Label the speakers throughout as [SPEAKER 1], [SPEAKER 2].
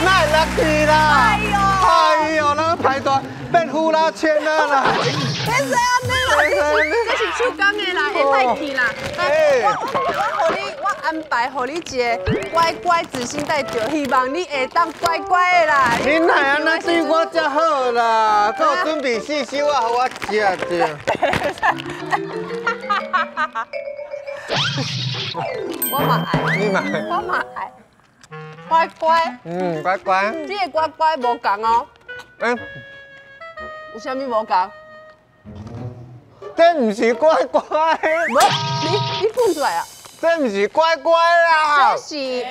[SPEAKER 1] 哪會落去啦？
[SPEAKER 2] 哎呦
[SPEAKER 1] 哎呦，咱排隊變呼啦圈啊啦！
[SPEAKER 2] 袂使按呢啦，這是手工的啦，會歹去啦。
[SPEAKER 1] 哎
[SPEAKER 2] 我予你，我安排予你一個乖乖仔心帶著，希望你會當乖乖的啦。
[SPEAKER 1] 恁哪按呢對我遮好啦？閣有準備四手啊，予我食著。
[SPEAKER 2] 我嘛愛，
[SPEAKER 1] 你嘛？
[SPEAKER 2] 我嘛愛，乖乖，
[SPEAKER 1] 嗯，乖乖。
[SPEAKER 2] 你的乖乖無仝哦，
[SPEAKER 1] 欸，
[SPEAKER 2] 有啥物無仝？
[SPEAKER 1] 這毋是乖乖，
[SPEAKER 2] 無，你噴出來啊！
[SPEAKER 1] 這毋是乖乖啦
[SPEAKER 2] 這。是有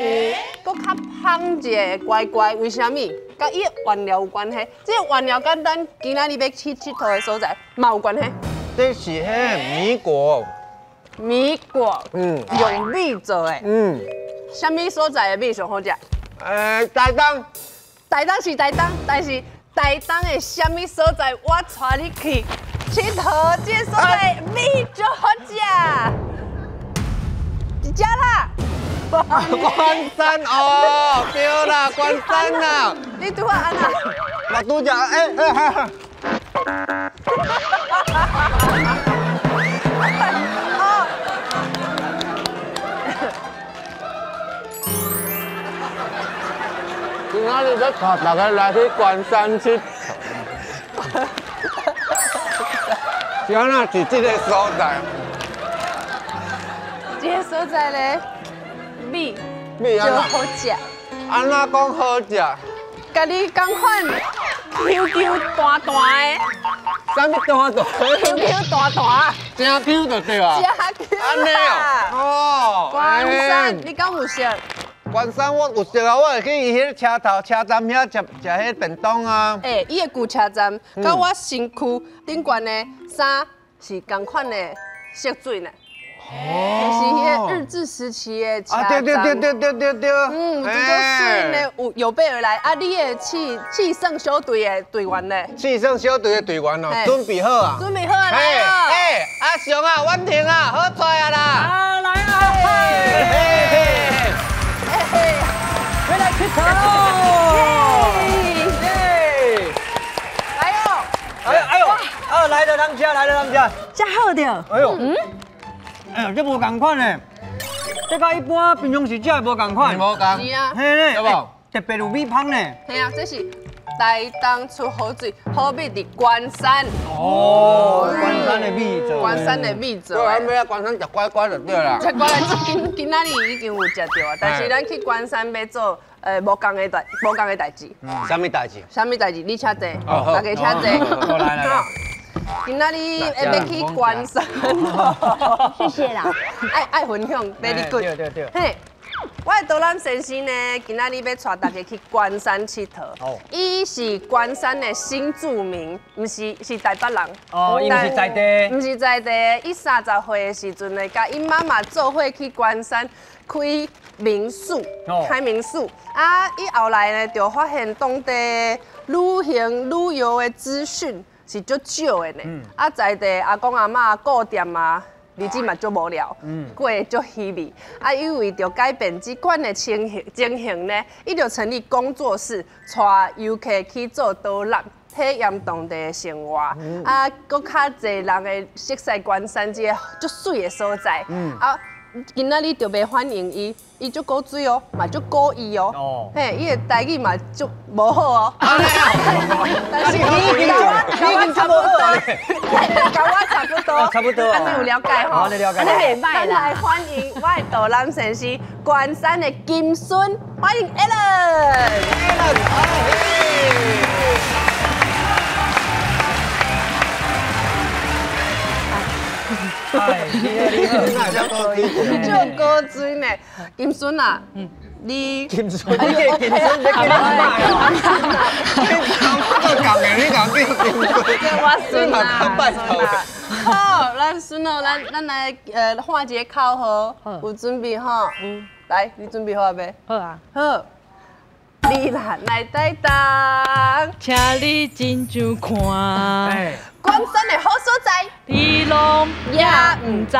[SPEAKER 2] 閣較芳一个乖乖，為啥物？佮伊的原料有關係。這个原料佮咱今仔日欲去𨑨迌的所在嘛有關係。
[SPEAKER 1] 這是彼米果，
[SPEAKER 2] 米果，用米做的。啥物所在的米上好食？
[SPEAKER 1] 台東。
[SPEAKER 2] 台東是台東，但是台東的啥物所在，我帶你去𨑨迌，這个所在米就好食。一只啦。
[SPEAKER 1] 關山哦，對啦，關山啦。
[SPEAKER 2] 你拄仔按怎？
[SPEAKER 1] 我拄才欸欸哈。今仔日欲帶大家來去關山𨑨迌，是按怎是這个所在？
[SPEAKER 2] 這个所在咧，米
[SPEAKER 1] 米
[SPEAKER 2] 就好食。
[SPEAKER 1] 按怎講好食？
[SPEAKER 2] 佮你仝款，Q Q 彈彈的。
[SPEAKER 1] 啥物彈彈
[SPEAKER 2] ？Q Q 彈彈。
[SPEAKER 1] 真 Q 就對啊。
[SPEAKER 2] 真 Q
[SPEAKER 1] 按呢哦。
[SPEAKER 2] 關山，你敢有熟？
[SPEAKER 1] 關山我有熟啊，我會去伊彼個車頭車站遐食食彼便當啊。
[SPEAKER 2] 欸，伊的舊車站，佮我身軀頂懸的衫是仝款的色水呢。哦，是彼个日治時期的車站。
[SPEAKER 1] 啊，對對對對對對對。
[SPEAKER 2] 嗯，這個水呢有有備而來。啊，你的氣盛小隊的隊員呢？
[SPEAKER 1] 氣盛小隊的隊員哦，準備好啊。
[SPEAKER 2] 準備好啊，來咯。
[SPEAKER 1] 欸，阿雄啊，婉婷啊，好跩啊啦。
[SPEAKER 3] 啊，來啊。嘿。欲來𨑨迌囉！耶！
[SPEAKER 2] 哎呦！
[SPEAKER 3] 哎哎呦！啊，來了人家，來了人家。
[SPEAKER 4] 遮好著。
[SPEAKER 3] 哎呦，哎呦，這無仝款呢，這佮一般平常時食的無仝款。
[SPEAKER 1] 無仝。
[SPEAKER 2] 是啊。
[SPEAKER 3] 嘿咧，
[SPEAKER 1] 對無？
[SPEAKER 3] 特別有米芳呢。
[SPEAKER 2] 嘿啊，這是台東出好水，好米佇關山。
[SPEAKER 3] 哦，關山的米做。
[SPEAKER 2] 關山的米做。
[SPEAKER 1] 對，啊，欲來關山食乖乖就對啦。
[SPEAKER 2] 食乖乖，今仔日已經有食著啊，但是咱去關山欲做無仝的代誌。
[SPEAKER 1] 啥物代誌？
[SPEAKER 2] 啥物代誌？你請坐，大家請坐。
[SPEAKER 3] 來來來。
[SPEAKER 2] 今仔日欲去關山，
[SPEAKER 4] 謝謝啦。
[SPEAKER 2] 愛分享，very good。
[SPEAKER 3] 對對對。
[SPEAKER 2] 嘿，我的導覽先生呢，今仔日欲帶大家去關山𨑨迌。伊是關山的新住民，毋是，是台北人。
[SPEAKER 3] 哦，伊毋是在地。
[SPEAKER 2] 毋是在地，伊30歲的時陣呢，佮伊媽媽做伙去關山開民宿，開民宿。啊，伊後來呢，就發現當地旅行旅遊的資訊是足少的呢，啊，在地阿公阿嬤顧店啊，日子嘛足無聊，過得足稀微。啊，伊為著改變這款的情形呢，伊就成立工作室，帶遊客去做導覽，體驗當地的生活。啊，閣較濟人會熟悉關山這個足媠的所在。啊，今仔日特別歡迎伊，伊足古錐哦，嘛足古意哦，嘿，伊的台語嘛足無好哦。但是你已經差不多，佮我差不多，
[SPEAKER 3] 差不多，
[SPEAKER 2] 按呢有了解吼，
[SPEAKER 3] 按呢了解。
[SPEAKER 2] 按呢袂䆀啦。來歡迎我的導覽先生關山的金孫，歡迎 Alan。
[SPEAKER 3] 哎，你好，你好，
[SPEAKER 2] 足古錐呢，金孫啊，你
[SPEAKER 3] 金孫，你叫金孫，你叫你阿媽
[SPEAKER 1] 我講的，你講叫金孫，
[SPEAKER 2] 叫我孫啊，孫啊。好，咱孫哦，咱來喊一個口號，有準備吼？來，你準備好未？
[SPEAKER 4] 好啊。
[SPEAKER 2] 好。你若來台東，
[SPEAKER 4] 請你真正看，
[SPEAKER 2] 關山的好所在，
[SPEAKER 4] 你攏也毋知。
[SPEAKER 1] 知。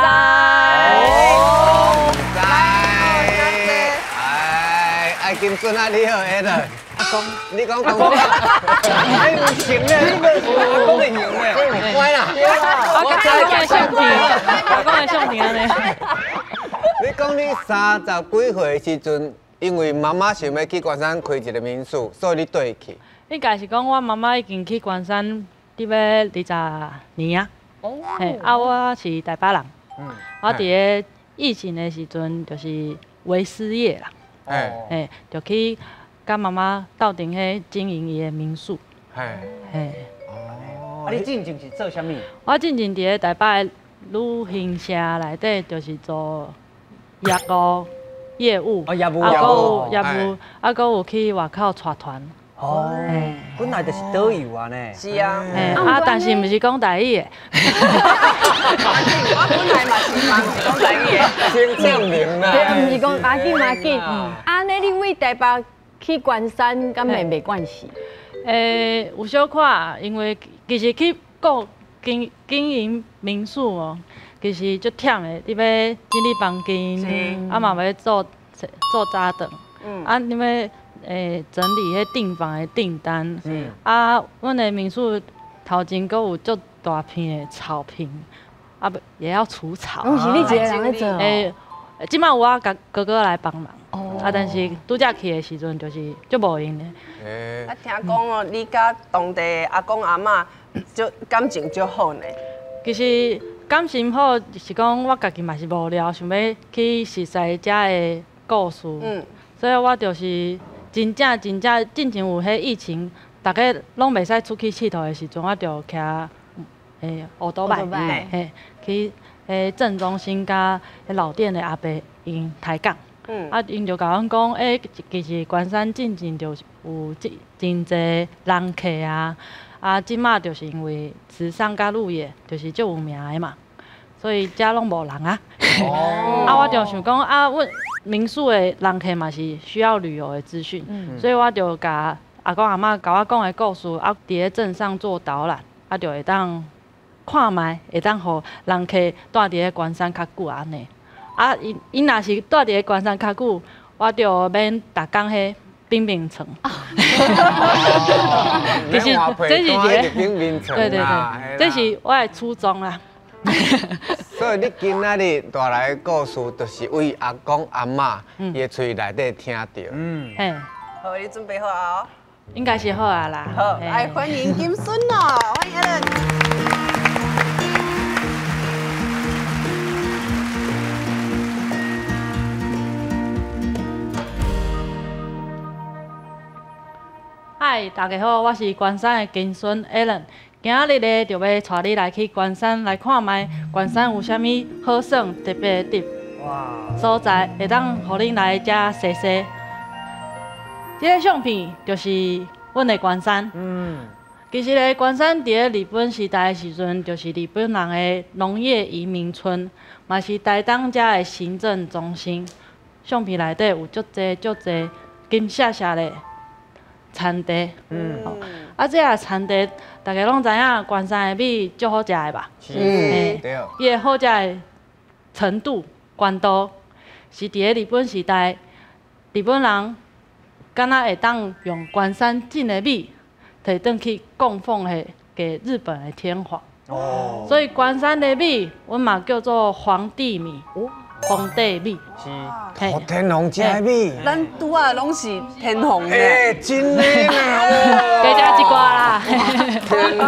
[SPEAKER 1] 哎，愛金孙啊，你好，艾伦。阿公，你讲阿公，
[SPEAKER 3] 哎有型咧，你阿公的型咧，
[SPEAKER 1] 乖啦。
[SPEAKER 4] 我讲的相片，我讲的相片按呢。
[SPEAKER 1] 你讲你30几岁的时阵，因为妈妈想欲去关山开一个民宿，所以你缀去。
[SPEAKER 4] 应该是讲我妈妈已经去关山伫欲20年啊。哦。嘿，啊，我是台北人。嗯。我伫咧疫情的时阵，就是微失业啦。嘿，就去佮妈妈斗阵彼经营伊的民宿。
[SPEAKER 1] 嘿。
[SPEAKER 4] 嘿。
[SPEAKER 3] 哦。啊，你进前是做啥物？
[SPEAKER 4] 我进前伫咧台北的旅行社内底，就是做业务。业务，
[SPEAKER 3] 哦，业务，
[SPEAKER 4] 啊，阁有业务，啊，阁有去外口带团。
[SPEAKER 3] 哦，本来就是导游啊呢。
[SPEAKER 2] 是啊。
[SPEAKER 4] 啊，但是毋是讲台语的。
[SPEAKER 2] 我本来嘛是嘛是讲台语的。
[SPEAKER 1] 先证明啦。
[SPEAKER 5] 对，毋是讲嘛紧嘛紧。按呢，你为台北去关山，敢会袂惯势？
[SPEAKER 4] 有小可，因为其实去顾经营民宿哦，其实足忝的，你欲整理房间，啊嘛欲做早顿，啊你欲整理彼订房的订单，啊，阮的民宿头前阁有足大片的草坪，啊不也要除草。
[SPEAKER 5] 拢是你一个人咧做？
[SPEAKER 4] 这摆有我共哥哥来帮忙，啊，但是拄才去的时阵就是足无闲的。
[SPEAKER 2] 啊，听讲哦，你佮当地阿公阿嬷足感情足好呢。
[SPEAKER 4] 其实感情好是讲我家己嘛是无聊，想欲去熟似遮的故事，所以我就是真正真正进前有彼疫情，逐家拢袂使出去𨑨迌的时阵，我就骑乌多摆，嘿，去彼镇中心佮彼老店的阿伯𪜶抬杠，啊，𪜶就共阮讲，其实关山进前就有真济人客啊，啊，这马就是因为池上佮鹿野就是足有名的嘛，所以遮拢无人啊。啊，我就想讲啊，阮民宿的人客嘛是需要旅游的资讯，所以我就共阿公阿嬷共我讲的故事，啊，伫咧镇上做导览，啊，就会当看觅，会当予人客蹛伫咧关山较久按呢。啊，𪜶若是蹛伫咧关山较久，我就免逐工彼冰冰床。其实这是一个
[SPEAKER 1] 冰冰床，
[SPEAKER 4] 对对对，这是我的初衷啦。
[SPEAKER 1] 所以你今仔日带来的故事，就是为阿公阿嬷伊的喙内底听到。
[SPEAKER 3] 嗯，
[SPEAKER 4] 嘿，
[SPEAKER 2] 好，你准备好啊？
[SPEAKER 4] 应该是好啊啦。
[SPEAKER 2] 好，来欢迎金孙哦，欢迎阿伦。
[SPEAKER 4] 嗨，大家好，我是关山的金孙 Allen。今仔日咧，就欲带你来去关山来看觅关山有啥物好耍特别的所在，会当予恁来遮踅踅。这个相片就是阮的关山。其实咧，关山伫咧日本时代的时阵，就是日本人的农业移民村，嘛是台东遮的行政中心。相片内底有足济足济金闪闪的田地。啊，这个田地，大家拢知影，关山的米足好食的吧？
[SPEAKER 1] 是，对。
[SPEAKER 4] 伊的好食的程度、悬度，是伫咧日本时代，日本人敢若会当用关山种的米，提转去供奉给日本的天皇。哦。所以关山的米，阮嘛叫做皇帝米。皇帝米。
[SPEAKER 1] 是。天皇食的米。
[SPEAKER 2] 咱拄仔拢是天皇的。
[SPEAKER 1] 欸，真的呢。
[SPEAKER 4] 加食一寡啦。
[SPEAKER 1] 天皇。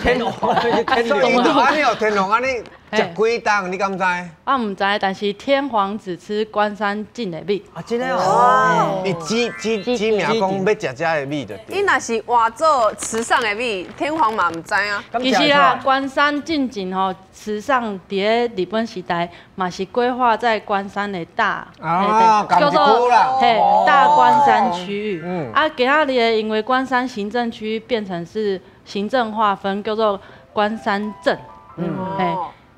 [SPEAKER 3] 天皇，天
[SPEAKER 1] 皇。按呢哦，天皇按呢食几冬，你敢知？
[SPEAKER 4] 我毋知，但是天皇只吃关山种的米。
[SPEAKER 3] 啊，真的哦。
[SPEAKER 1] 伊指名讲欲食遮的米就对。
[SPEAKER 2] 伊若是换做池上的米，天皇嘛毋知啊。
[SPEAKER 4] 其实啦，关山进前吼，池上伫咧日本时代嘛是规划在关山的大，叫做嘿大关山区域。啊，今仔日因为关山行政区变成是行政划分，叫做关山镇。嘿。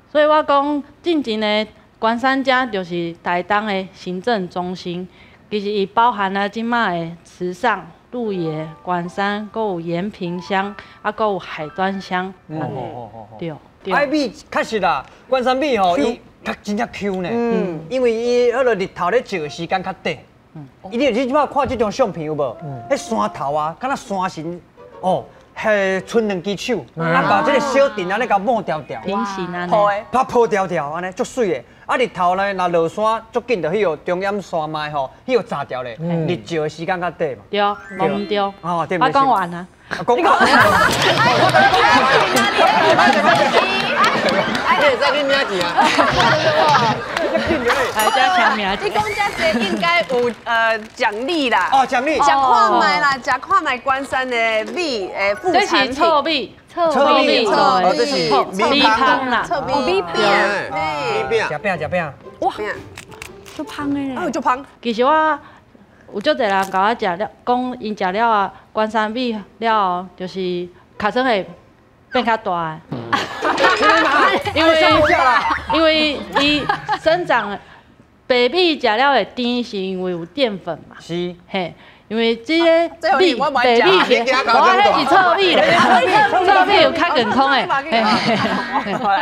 [SPEAKER 4] 所以我讲，进前的关山遮就是台东的行政中心，其实伊包含了这马的池上、鹿野、关山，阁有延平乡，啊，阁有海端乡。对。
[SPEAKER 3] 啊，米确实啦，关山米吼，伊較真正 Q 呢。因為伊彼个日頭咧照的時間較短。你這擺看這張相片有無？彼山頭啊，敢若山神哦，彼伸兩支手，啊，共這个小鎮按呢共抹牢牢，
[SPEAKER 4] 平行按呢，
[SPEAKER 3] 拍鋪牢牢按呢，足媠的。啊，日頭呢，若落山足緊，就彼個中央山脈吼，彼個炸掉咧，日照的時間較短嘛。
[SPEAKER 4] 對，無毋對。
[SPEAKER 3] 哦，對。
[SPEAKER 4] 我講完啊。
[SPEAKER 3] 講完。
[SPEAKER 1] 你會使去領錢啊？
[SPEAKER 4] 來遮簽名。
[SPEAKER 2] 你講這個應該有獎勵啦。
[SPEAKER 3] 哦，獎勵。
[SPEAKER 2] 食看覓啦，食看覓關山的米的副產品。
[SPEAKER 4] 這是糙米，
[SPEAKER 1] 糙米，哦，這是
[SPEAKER 4] 米香啦，
[SPEAKER 2] 米餅，
[SPEAKER 1] 米餅，
[SPEAKER 3] 食餅食餅。
[SPEAKER 5] 哇，足香的咧。
[SPEAKER 2] 哦，足香。
[SPEAKER 4] 其實我有足濟人共我食了，講𪜶食了啊，關山米了後，就是尻川會變較大。因為伊生長白米食了會甜，是因為有澱粉嘛。
[SPEAKER 3] 是。
[SPEAKER 4] 嘿，因為這个米白米，我彼是糙米啦，糙米有較健康的。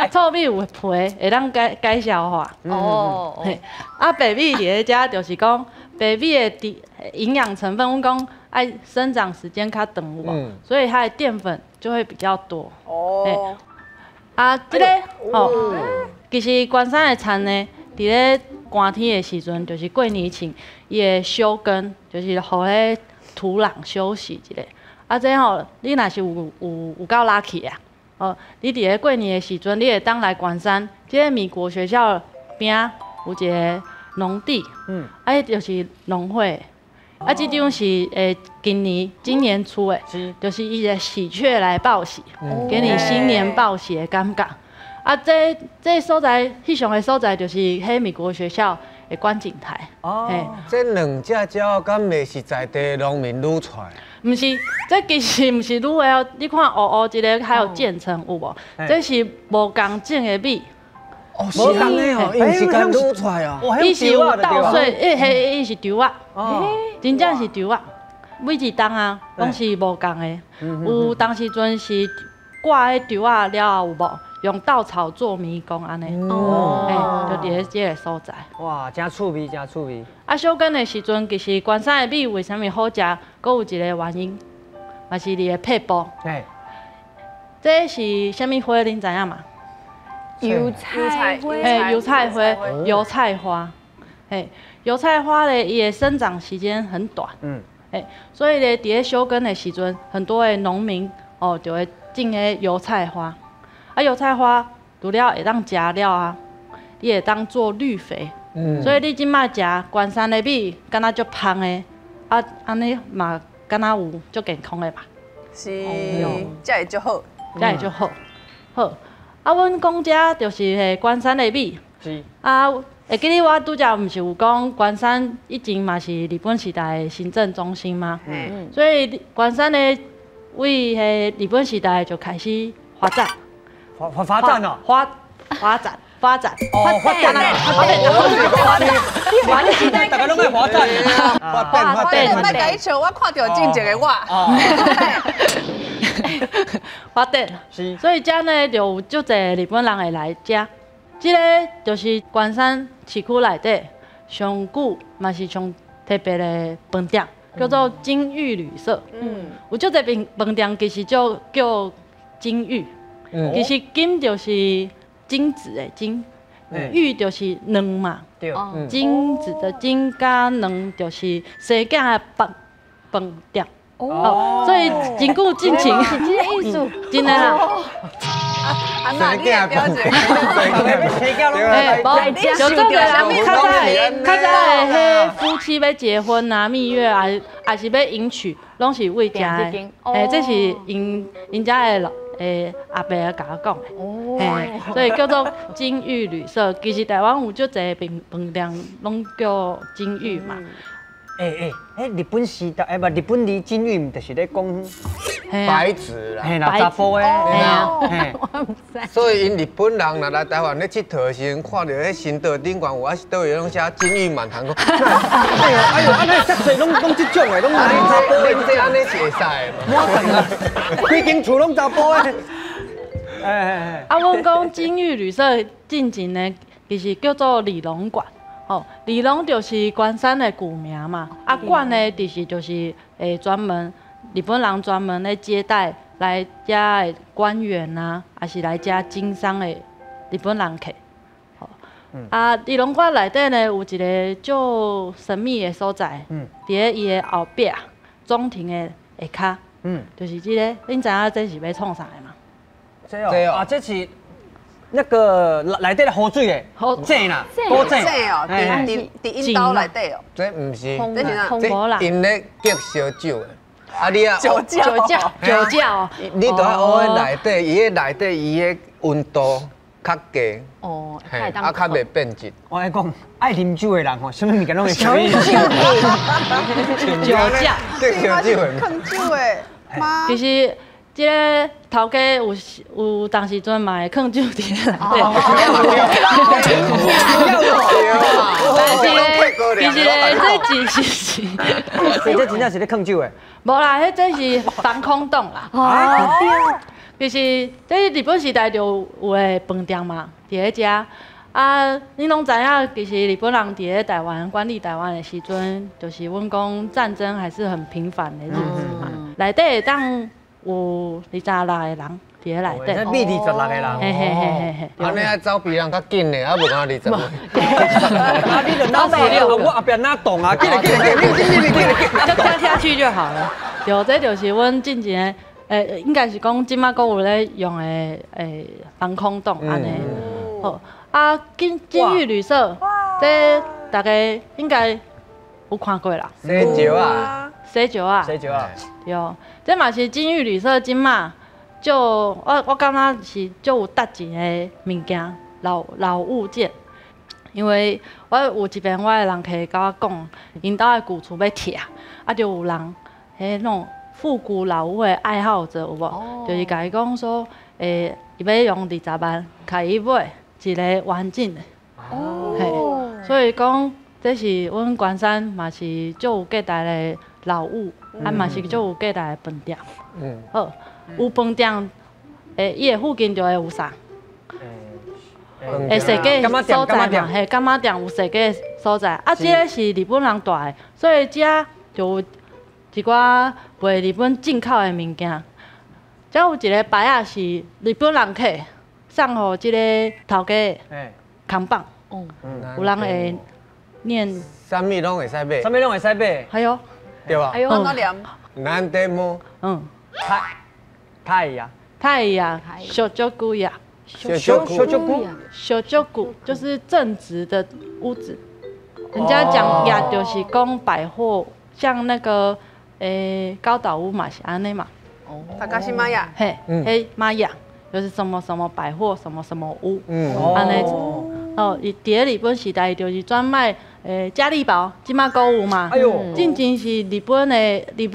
[SPEAKER 4] 糙米有皮，會當解解消化。哦。嘿，啊白米佇咧遮就是講白米的營養成分，阮講愛生長時間較長有無？所以它的澱粉就會比較多。哦。啊，這个哦，其實關山的田呢，佇咧寒天的時陣，就是過年前，伊會休耕，就是予彼土壤休息一下。啊，這吼，你若是有夠拉起啊，哦，你佇咧過年的時陣，你會當來關山，這个米國學校邊有一个農地，啊，彼就是農會。啊，這張是今年初的，就是伊个喜鵲來報喜，給你新年報喜的感覺。啊，這所在，翕相的所在就是彼美國學校的觀景台。
[SPEAKER 1] 哦，這兩隻鳥敢袂是在地農民擄出來？
[SPEAKER 4] 毋是，這其實毋是擄的哦。你看烏烏一个還有漸層有無？這是無仝種的米。
[SPEAKER 1] 哦，是按呢哦，伊是共擄出來哦，
[SPEAKER 4] 伊是有稻穗，伊是稻仔，真正是稻仔。每一冬啊，攏是無仝的。有當時陣是掛彼稻仔了後有無？用稻草做迷宮按呢，哦，就佇咧這个所在。
[SPEAKER 3] 哇，真趣味，真趣味。
[SPEAKER 4] 啊，小耕的時陣，其實關山的米為啥物好食？閣有一个原因，嘛是佇个撇步。這是啥物花？恁知影嗎？
[SPEAKER 5] 油菜花，
[SPEAKER 4] 嘿，油菜花，油菜花，嘿，油菜花咧，伊的生長時間很短，嘿，所以咧，佇咧休耕的時陣，很多的農民哦，就會種彼油菜花。啊，油菜花除了會當食了啊，你會當做綠肥，所以你這擺食關山的米，敢若足芳的，啊，按呢嘛，敢若有足健康的嘛。
[SPEAKER 2] 是，才會足好，
[SPEAKER 4] 才會足好，好。啊，阮講這就是彼關山的米。
[SPEAKER 3] 是。
[SPEAKER 4] 啊，會記得我拄才毋是有講關山以前嘛是日本時代的行政中心嗎？嗯。所以關山的為彼日本時代就開始發展。
[SPEAKER 3] 發展哦。
[SPEAKER 4] 發展發展。
[SPEAKER 3] 哦，發展發展。發展。大家攏愛發展。
[SPEAKER 1] 發展發展。
[SPEAKER 2] 莫共伊笑，我看著進前的我。
[SPEAKER 4] 發展，所以遮呢就有足濟日本人會來遮。這个就是關山市區內底上久嘛是上特別的飯店，叫做金玉旅社。有足濟飯店其實就叫金玉，其實金就是金子的金，玉就是卵嘛。
[SPEAKER 3] 對。
[SPEAKER 4] 金子的金佮卵就是生囝的飯店。哦，所以真久之前
[SPEAKER 5] 是這个意思，
[SPEAKER 4] 真的啦。
[SPEAKER 2] 啊，那你的表姐，
[SPEAKER 4] 哎，无，就做个人较早的彼夫妻欲结婚啊、蜜月啊，还是欲迎娶，攏是為遮的。哎，這是𪜶遮的老阿伯共我講的。哦，所以叫做金玉旅社。其實台灣有足濟飯店攏叫金玉嘛。
[SPEAKER 3] 日本時代，不，日本離金玉，毋就是咧講
[SPEAKER 1] 白紙啦，
[SPEAKER 3] 嘿啦，查埔的，嘿。
[SPEAKER 1] 所以𪜶日本人若來台灣咧𨑨迌的時陣，看著彼神道頂懸有啊是佗位攏寫金玉滿堂，講，
[SPEAKER 3] 哎呦哎呦，按呢遮濟攏這種的，攏查埔的，
[SPEAKER 1] 恁這按呢是會使的嘛？
[SPEAKER 3] 滿層啊，規間厝攏查埔的。
[SPEAKER 4] 啊，阮講金玉旅社進前呢，其實叫做利隆館。吼，利隆就是關山的舊名嘛。啊，館呢，其實就是專門日本人專門咧接待來遮的官員啊，抑是來遮經商的日本人客。吼，啊，利隆館內底呢有一个足神秘的所在，佇咧伊的後壁中庭的下跤，就是這个，恁知影這是欲創啥的嗎？
[SPEAKER 3] 這哦，啊，這是那個內底的雨水的，井啦，古井
[SPEAKER 2] 哦，佇佇𪜶兜內底哦。
[SPEAKER 1] 這毋是，
[SPEAKER 2] 這是啥？
[SPEAKER 1] 這𪜶咧激燒酒的。啊，你啊，
[SPEAKER 2] 酒窖，
[SPEAKER 4] 酒窖，酒窖。
[SPEAKER 1] 你都愛學內底，伊个內底伊个溫度較低，
[SPEAKER 5] 哦，
[SPEAKER 1] 啊，較袂變質。
[SPEAKER 3] 我愛講，愛啉酒的人吼，啥物物件攏會酒。
[SPEAKER 4] 酒窖，
[SPEAKER 1] 激燒酒的。
[SPEAKER 2] 囥酒的。
[SPEAKER 4] 其實。這个頭家有有當時陣嘛會囥酒佇內底，但是其實咧，這其實是，
[SPEAKER 3] 這真正是咧囥酒的。
[SPEAKER 4] 無啦，彼這是防空洞啦。哦，其實這日本時代就有的飯店嘛，佇咧遮。啊，恁攏知影，其實日本人佇咧台灣管理台灣的時陣，就是阮講戰爭還是很頻繁的日子嘛。內底會當有26個人佇咧內底，
[SPEAKER 3] 秘26個人，
[SPEAKER 4] 嘿嘿嘿嘿嘿。
[SPEAKER 1] 按呢愛走比人較緊的，啊無敢20個。
[SPEAKER 3] 啊，你就哪動？我後壁哪動啊？緊來緊來緊，你緊緊緊，
[SPEAKER 4] 就跳下去就好了。對，這就是阮進前的，應該是講這馬閣有咧用的，防空洞按呢。好，啊，金金玉旅社，這大家應該有看過啦。
[SPEAKER 1] 洗石仔，
[SPEAKER 4] 洗石仔，
[SPEAKER 3] 洗石仔。
[SPEAKER 4] 對，這嘛是金玉旅社這馬，就我感覺是足有值錢的物件，老物件。因為我有一遍我的人客共我講，𪜶兜的舊厝欲拆，啊，就有人彼種復古老屋的愛好者有無？就是共伊講說，伊欲用20萬共伊買一个完整的。哦。嘿，所以講這是阮關山嘛是足有價值的老物。啊嘛是足有價值的飯店。好，有飯店，伊的附近就會有啥？會踅街所在嘛，嘿，柑仔店有踅街所在。啊，這个是日本人住的，所以遮就有一寡賣日本進口的物件。遮有一个牌仔是日本人客送予這个頭家扛棒。有人會念。
[SPEAKER 1] 啥物攏會使買。
[SPEAKER 3] 啥物攏會使買。
[SPEAKER 4] 還有。
[SPEAKER 1] 對吧？
[SPEAKER 2] 哎呦，怎念？
[SPEAKER 1] なんでも。
[SPEAKER 3] 太太呀。
[SPEAKER 4] 太呀，小足久呀。
[SPEAKER 1] 小足
[SPEAKER 3] 久。
[SPEAKER 4] 小足久就是正直的屋子。人家講呀，就是講百貨，像那個高島屋嘛是按呢嘛。
[SPEAKER 2] 哦。高島屋。
[SPEAKER 4] 嘿，嘿，媽呀，就是什麼什麼百貨，什麼什麼屋。按呢。哦，伊佇咧日本時代，伊就是專賣嘉利寶，這馬閣有嘛。
[SPEAKER 3] 哎呦，
[SPEAKER 4] 進前是日本的彼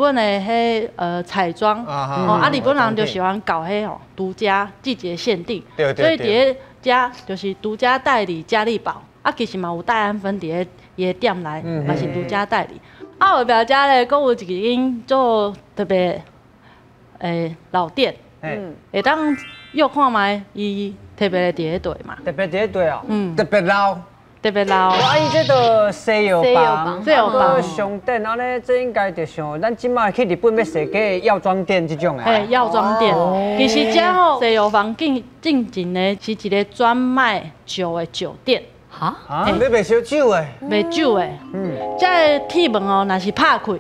[SPEAKER 4] 彩妝，哦啊，日本人就喜歡搞彼吼獨家季節限定，所以佇咧遮就是獨家代理嘉利寶，啊，其實嘛有戴安芬佇咧伊的店內，嘛是獨家代理。啊，後壁遮咧，閣有一間做特別老店，會當約看覓伊。特別佇咧對嘛？
[SPEAKER 3] 特別佇咧對哦，
[SPEAKER 1] 特別老，
[SPEAKER 4] 特別老。
[SPEAKER 3] 啊，伊這都西藥房，
[SPEAKER 4] 西藥房
[SPEAKER 3] 商店，按呢，這應該就像咱這馬去日本欲踅街藥妝店這種的。
[SPEAKER 4] 嘿，藥妝店。其實遮吼西藥房進前呢是一个專賣酒的酒店。
[SPEAKER 5] 哈？
[SPEAKER 1] 你賣燒酒的？
[SPEAKER 4] 賣酒的。這个鐵門哦，若是拍開，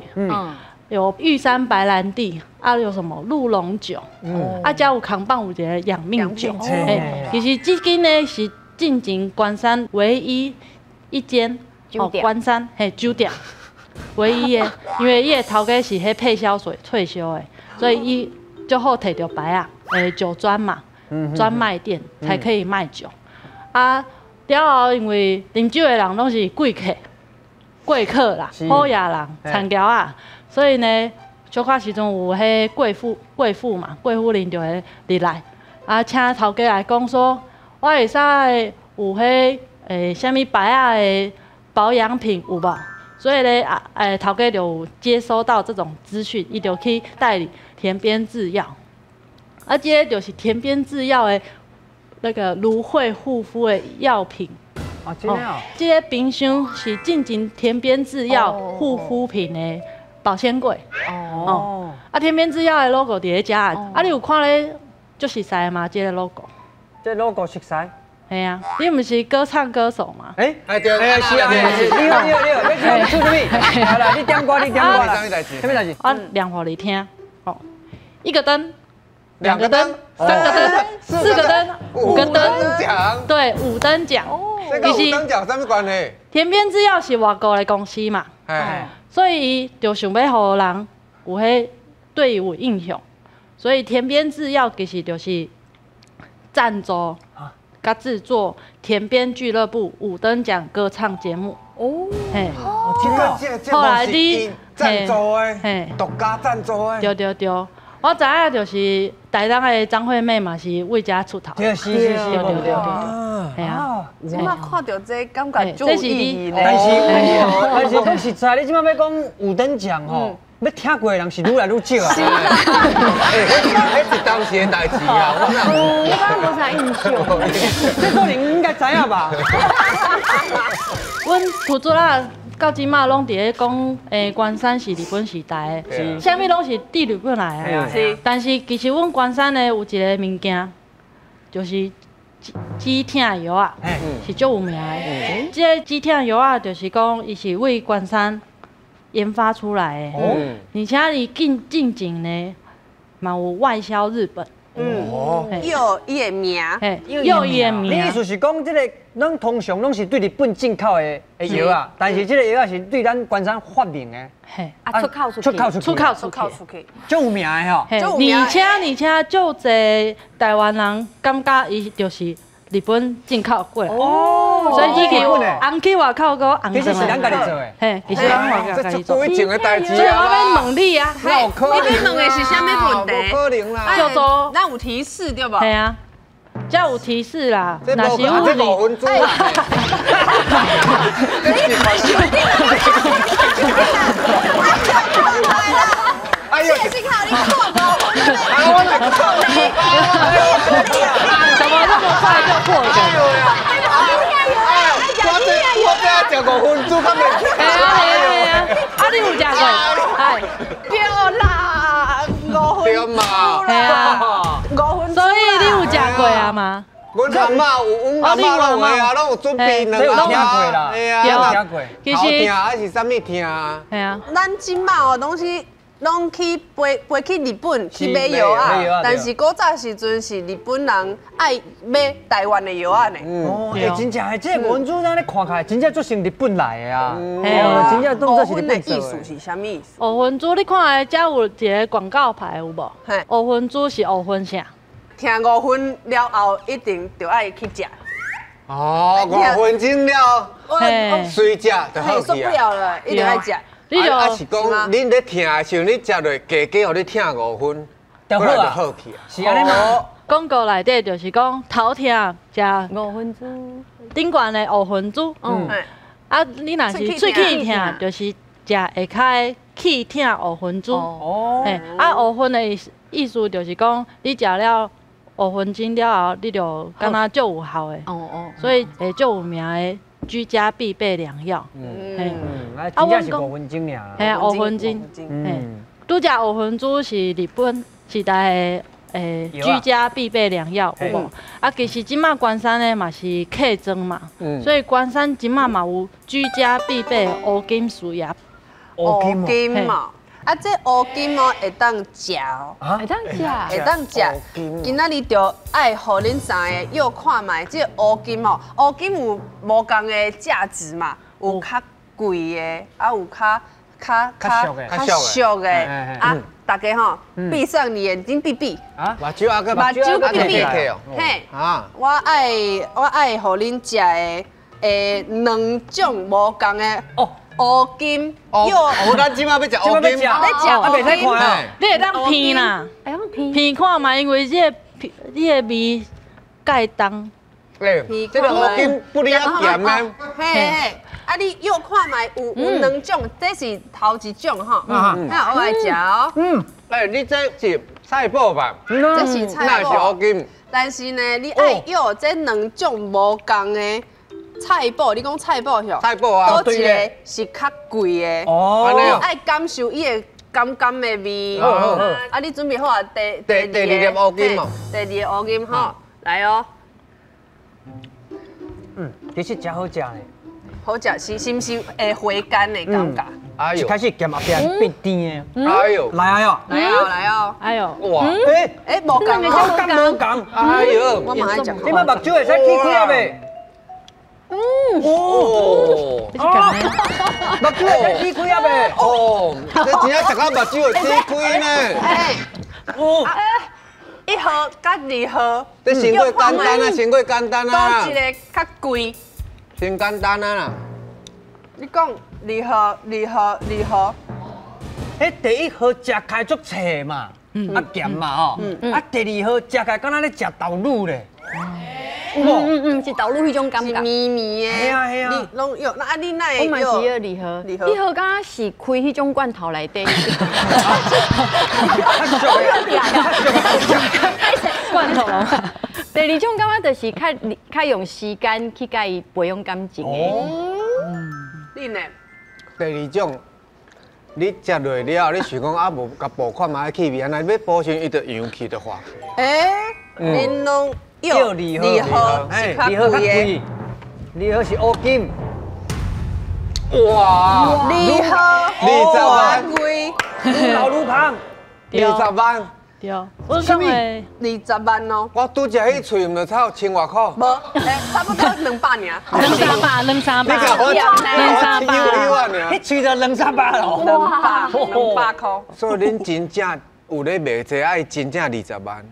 [SPEAKER 4] 有玉山白蘭地，啊有什麼鹿龍酒，啊遮有扛棒有一个養命酒。其實這間呢是進前關山唯一一間
[SPEAKER 5] 酒店，
[SPEAKER 4] 關山嘿酒店唯一的，因為伊的頭家是彼配銷所退休的，所以伊就好提著牌仔，酒專嘛，專賣店才可以賣酒。啊，了後因為啉酒的人攏是貴客，貴客啦，好野人、田僑仔。所以呢，小可時陣有彼貴婦、貴婦嘛，貴婦人就會入來，啊，請頭家來講說，我會使有彼啥物牌仔的保養品有無？所以咧，啊，頭家就有接收到這種資訊，伊就去代理田邊製藥，啊，這个就是田邊製藥的那個蘆薈護膚的藥品。
[SPEAKER 3] 啊，真的哦。
[SPEAKER 4] 這个冰箱是進前田邊製藥護膚品的保鮮櫃。哦。啊，田邊製藥的 logo 佇咧遮啊，啊，你有看咧足熟似的嗎？這个 logo。
[SPEAKER 3] 這 logo 熟似。
[SPEAKER 4] 嘿啊，你毋是歌唱歌手嗎？
[SPEAKER 3] 哎，
[SPEAKER 1] 哎對，
[SPEAKER 3] 哎是啊是，你好你好你好，你出什麼？好啦，你點歌你點歌啦。
[SPEAKER 1] 什麼代誌？
[SPEAKER 3] 什麼代誌？
[SPEAKER 4] 我念予你聽。哦，一個燈，
[SPEAKER 1] 兩個燈，
[SPEAKER 4] 三個燈，四個燈，五個燈
[SPEAKER 1] 獎。
[SPEAKER 4] 對，五燈獎。
[SPEAKER 1] 這跟五燈獎啥物關係？
[SPEAKER 4] 田邊製藥是外國的公司嘛，所以伊就想欲予人有彼對伊有印象，所以田邊製藥其實就是贊助。佮製作田邊俱樂部五燈獎歌唱節目哦，嘿，
[SPEAKER 1] 後來你贊助的，獨家贊助的，
[SPEAKER 4] 對對對，我知影就是台東的張惠妹嘛是為遮出頭，
[SPEAKER 3] 對，是是是，
[SPEAKER 4] 對對對對，係啊，
[SPEAKER 2] 這馬看著這感覺足有意義
[SPEAKER 3] 咧，但是講實在，你這馬欲講五燈獎吼。欲聽過的人是愈來愈少啊！
[SPEAKER 1] 是啦，欸，彼是當時的代誌啊，我
[SPEAKER 5] 我無啥印象。
[SPEAKER 3] 這可能應該知影吧？
[SPEAKER 4] 阮土著仔到這馬攏佇咧講，關山是日本時代的，啥物攏是佇日本來的。
[SPEAKER 2] 是。
[SPEAKER 4] 但是其實阮關山的有一個物件，就是止疼藥仔，是足有名的。這个止疼藥仔就是講，伊是為關山研發出來的，而且伊進前呢，嘛有外銷日本。
[SPEAKER 2] 嗯，藥伊的名，
[SPEAKER 4] 藥伊的名。
[SPEAKER 3] 你意思是講，這个咱通常攏是對日本進口的藥啊，但是這个藥仔是對咱關山發明的。
[SPEAKER 4] 嘿，
[SPEAKER 5] 啊，出口出去，
[SPEAKER 3] 出口出去，
[SPEAKER 4] 出口出口
[SPEAKER 2] 出去，
[SPEAKER 3] 足有名的吼。
[SPEAKER 4] 而且足濟台灣人感覺伊就是日本進口過來，哦，所以伊去紅去外口閣紅。
[SPEAKER 3] 其實是咱家己做的，
[SPEAKER 4] 嘿，其實咱家己做。
[SPEAKER 1] 這幾以前的代誌啊。
[SPEAKER 4] 所以我欲問你啊，
[SPEAKER 2] 你欲問的是啥物問題？
[SPEAKER 1] 無可能啦。
[SPEAKER 4] 叫做
[SPEAKER 2] 咱有提示對無？
[SPEAKER 4] 嘿啊，這有提示啦。
[SPEAKER 1] 這五分鐘。
[SPEAKER 2] 哎呦！这是靠你破五分钟。
[SPEAKER 1] 啊，我来靠你。
[SPEAKER 4] 怎么那么快就破梗？
[SPEAKER 1] 我这食五分钟，较袂。
[SPEAKER 4] 系啊系啊，啊你有食过？哎，
[SPEAKER 2] 对啦，五分
[SPEAKER 1] 对嘛？
[SPEAKER 4] 系啊，
[SPEAKER 2] 五分。
[SPEAKER 4] 所以你有食过啊嗎？
[SPEAKER 1] 阮阿嬤有，阮阿嬤拢有啊，拢有準備兩
[SPEAKER 3] 有聽過啦，
[SPEAKER 1] 系啊，
[SPEAKER 3] 有聽過。
[SPEAKER 4] 其實
[SPEAKER 1] 頭痛還是啥物痛？
[SPEAKER 4] 系啊。
[SPEAKER 2] 咱這馬哦，攏是攏去飛飛去日本去買藥仔，但是古早時陣是日本人愛買台灣的藥仔呢。
[SPEAKER 3] 哦，欸，真正的，這个五分珠咱咧看起來，真正足像日本來的啊。哦，真正當作是日本做的。
[SPEAKER 2] 意思是啥物意思？
[SPEAKER 4] 五分珠，你看遮有一个廣告牌有無？五分珠是五分啥？
[SPEAKER 2] 聽五分了後，一定就愛去食。
[SPEAKER 1] 哦，五分鐘了，隨食就好
[SPEAKER 2] 受不了了，一定愛食。
[SPEAKER 4] 你就
[SPEAKER 1] 啊是講，恁咧疼的時陣，你食落加加，予你疼五分，
[SPEAKER 3] 就
[SPEAKER 1] 好啊，好去啊。
[SPEAKER 3] 是按呢嗎？
[SPEAKER 4] 廣告內底就是講頭疼食
[SPEAKER 5] 五分珠，
[SPEAKER 4] 頂懸的五分珠。嗯。啊，你若是喙齒疼，就是食下跤的去疼五分珠。
[SPEAKER 3] 哦。
[SPEAKER 4] 啊，五分的意思就是講，你食了五分鐘了後，你就感覺足有效的。
[SPEAKER 5] 哦哦。
[SPEAKER 4] 所以會足有名的居家必備良藥。
[SPEAKER 3] 嗯，啊，真正是五分鐘爾。
[SPEAKER 4] 嘿啊，五分鐘。嗯。拄食五分珠是日本時代的居家必備良藥，有無？啊，其實這馬關山呢嘛是客莊嘛，所以關山這馬嘛有居家必備烏金樹葉。
[SPEAKER 2] 烏金嘛。啊，這烏金哦會當食哦，
[SPEAKER 5] 會當食，
[SPEAKER 2] 會當食。今仔日就愛予恁三个又看覓這烏金哦，烏金有無仝的價值嘛？有較貴的，啊有較俗的。啊，大家吼，閉上你眼睛閉閉。
[SPEAKER 1] 啊，目睭啊，
[SPEAKER 2] 目睭閉閉。嘿，我愛予恁食的，兩種無仝的。哦。烏金，
[SPEAKER 1] 哦，咱這馬欲食烏金，
[SPEAKER 2] 欲食烏金，
[SPEAKER 4] 你會當闻啦，
[SPEAKER 5] 會當闻
[SPEAKER 4] 闻看覓，因為這个你的味蓋重。
[SPEAKER 1] 欸，這个烏金不離啊鹹的。
[SPEAKER 2] 嘿嘿，啊你又看覓有兩種，這是頭一種吼，那我來食哦。
[SPEAKER 1] 嗯，欸，你這是菜脯吧？
[SPEAKER 2] 這是菜脯。
[SPEAKER 1] 那是烏金。
[SPEAKER 2] 但是呢，你愛舀這兩種無仝的。菜脯，你讲菜脯吼？
[SPEAKER 1] 菜脯啊，
[SPEAKER 2] 佗一个是较贵的。
[SPEAKER 3] 哦，
[SPEAKER 2] 你爱感受伊的甘甘的味。啊，你准备好啊？第
[SPEAKER 1] 二粒乌金哦。
[SPEAKER 2] 第二个乌金吼，来哦。
[SPEAKER 3] 嗯，其实真好食呢。
[SPEAKER 2] 好食是毋是会回甘的感觉？
[SPEAKER 1] 哎呦，
[SPEAKER 3] 开始咸后边变甜的。
[SPEAKER 1] 哎呦，
[SPEAKER 3] 来啊哟，
[SPEAKER 2] 来哦来哦，
[SPEAKER 4] 哎呦，
[SPEAKER 1] 哇，
[SPEAKER 3] 哎
[SPEAKER 2] 哎，无仝，
[SPEAKER 3] 口感无仝。
[SPEAKER 1] 哎呦，
[SPEAKER 2] 我嘛爱食。
[SPEAKER 3] 你们目睭会使起开啊未？
[SPEAKER 1] 哦，
[SPEAKER 3] 目睭会使起开啊未？
[SPEAKER 1] 哦，这真正食到目睭会起开呢。
[SPEAKER 2] 哎，
[SPEAKER 3] 哦，
[SPEAKER 2] 一盒佮二盒，
[SPEAKER 1] 这先过简单啊，先过简单啊。
[SPEAKER 2] 佗一个较贵？
[SPEAKER 1] 先简单啊。
[SPEAKER 2] 你讲二号、二号、二号，
[SPEAKER 3] 彼第一号食开足脆嘛，啊咸嘛吼，啊第二号食开敢若咧食豆乳咧，有无？
[SPEAKER 5] 是豆乳彼种感觉，
[SPEAKER 2] 是绵绵的。
[SPEAKER 3] 嘿啊嘿啊，
[SPEAKER 2] 你拢有，那啊你哪会？
[SPEAKER 5] 我嘛是要二号，二号敢若是开彼种罐头内底。
[SPEAKER 4] 罐头。
[SPEAKER 5] 第二种感觉就是较用时间去共伊培养感情的。
[SPEAKER 2] 你呢？
[SPEAKER 1] 第二种，你食落了，你想讲啊无共补看觅气味，按呢欲补时，伊就扬气就化。
[SPEAKER 2] 欸，恁拢
[SPEAKER 3] 要二号，
[SPEAKER 2] 是较贵的。
[SPEAKER 3] 二号是乌金。
[SPEAKER 1] 哇！
[SPEAKER 2] 二号
[SPEAKER 1] 20万，
[SPEAKER 2] 贵，
[SPEAKER 3] 愈老愈芳。
[SPEAKER 1] 20万。
[SPEAKER 4] 对，我讲的
[SPEAKER 2] 20万哦。
[SPEAKER 1] 我拄食彼喙，毋就差1000外箍。
[SPEAKER 2] 无，差不多200尔。
[SPEAKER 4] 两三百，两三百。
[SPEAKER 1] 你讲我
[SPEAKER 4] 两三百。
[SPEAKER 3] 彼喙就两三百咯。
[SPEAKER 2] 200箍。
[SPEAKER 1] 所以恁真正有咧卖这，爱真正20万。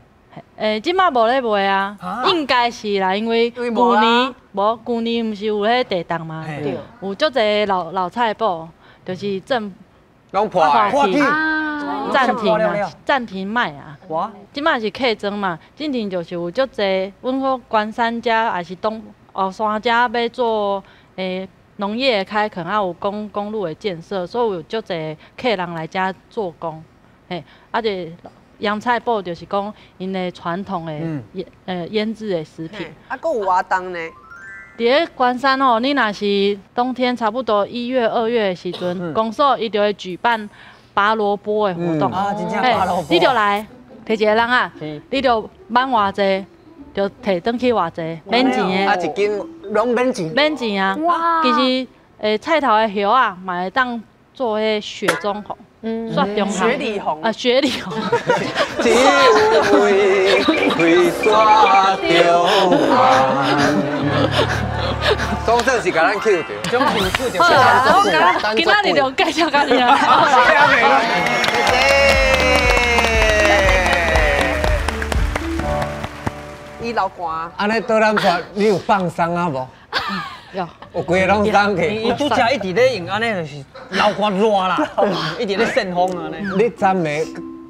[SPEAKER 4] 欸，这马无咧卖啊，应该是啦，因为旧年无，旧年毋是有彼地动嘛，有足济老菜脯，就是政
[SPEAKER 1] 拢破
[SPEAKER 4] 去。暂停啊，暂停卖啊。哇！这马是客庄嘛，之前就是有足济，阮去关山遮也是东后山遮欲做农业开垦，啊有公路的建设，所以有足济客人来遮做工。嘿，啊就洋菜脯就是讲𪜶的传统的腌制的食品。
[SPEAKER 2] 啊，阁有活动呢。
[SPEAKER 4] 伫咧关山吼，你若是冬天差不多1月、2月的时阵，公所伊就会举办拔萝卜的活动。
[SPEAKER 3] 啊，真正拔萝卜。
[SPEAKER 4] 你就来，提一个人啊，你就挽偌济，就提转去偌济，免钱的。
[SPEAKER 1] 啊，一斤拢免钱。
[SPEAKER 4] 免钱啊！其实，菜头的叶啊，嘛会当做彼雪中红，雪中红。
[SPEAKER 2] 雪里红。
[SPEAKER 4] 啊，雪里红。
[SPEAKER 1] 只有开雪中红。总算是共咱 Q 著，
[SPEAKER 3] 总算是 Q 著。
[SPEAKER 4] 好啦，今仔日就介绍到这啦。
[SPEAKER 1] 谢谢。
[SPEAKER 2] 伊流汗。
[SPEAKER 1] 按呢倒咱说，你有放松啊无？
[SPEAKER 4] 有。
[SPEAKER 1] 有规个拢松去。
[SPEAKER 3] 伊拄才一直咧用按呢，就是流汗热啦，一直咧扇风按呢。
[SPEAKER 1] 你昨暝